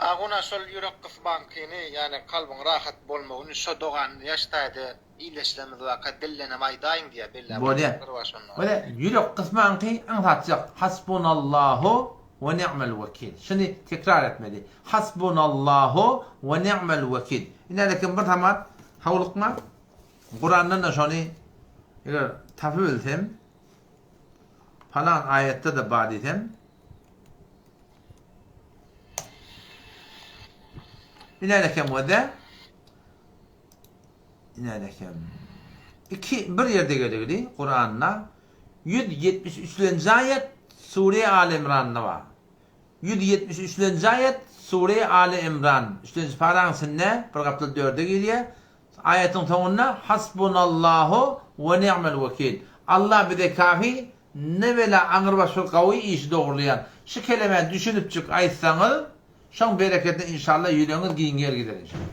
Aguna şol ýürek gysmankyny ýani kalbyň rahat bolmagyny şo dogany ýaş taýda ildeşlerimiz barka dildenem aýdaýyň diýýär belläp Bolýa. aýtjaklar bar şonda. Bolýa ýürek gysmanky aňsatjak Hasbunallahu we ni'mel wekil. Şuny tekrar etmeli. Hasbunallahu we ni'mel wekil. Ine lekin bir samat howlukma. Kurandan-da şony eger tapybilsem palan aýatda-da bar diýsem Ine lekem wede Ine lekem Iki bir ýerde geligli Kuranda 173-nji aýat Sure Aly Imranda bar. 173-nji aýat Sure Aly Imran 3-nji paraň içinde bir gapdal 4-e girýär. Aýatyň soňunda Hasbunallahu we ni'mel wekil. Allah bize kafi, ne bela aňrybaş bir gawy işi dogrulaýan. Şu kelemäni düşünipjik aýtsaňyz, şoň bereketine inşallah ýüregiňiz giňer gider inşallah.